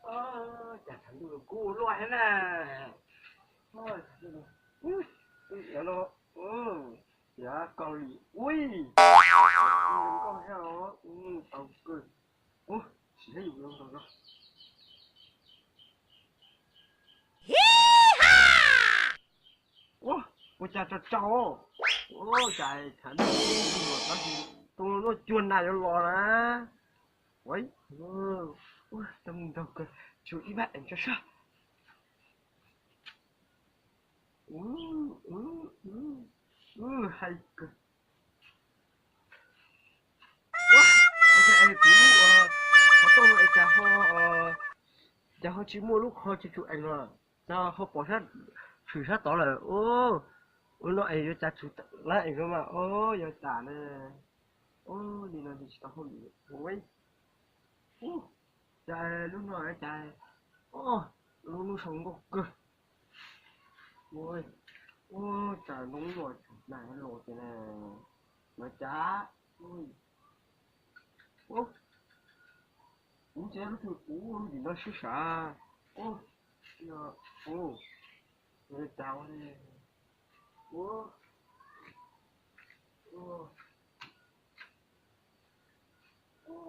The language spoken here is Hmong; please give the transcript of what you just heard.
Cas thaum ntuj los kub luaj thiab na. Ub, no, tiav Kaus Lim, ui, nkauj thiab os, tau kawg. Ub, sim saib yus zoo nkaus no. Ua, ua cas tsaus tsaus, ua cas thaum ntuj los tab sis tus luaj cuag nas yuav los na. Ua, tau mus nrog kawg, tshuav ib pab eev tso sab. Hais kawg. Ua, es kuv lub qhov rooj no es cas ho, cas ho tsis muaj lub qhov tsis tsum eev los, no ho pom sab, tshwm sab tod lawm. Ua, ua no es yuav cas tshwm lab eev no mas, ua, yuav tas na. Ua, li no ces tsis tau hauj lwm. Ua, cas lub no cas, ua, lub lub sau nkauj kawg. Ua, ua, cas lub no tshwm nas los ces na, no cas, ua, kuv ces lub twg kuv tim no sib sav. Ua, ua, cas ua li, ua, ua, ua,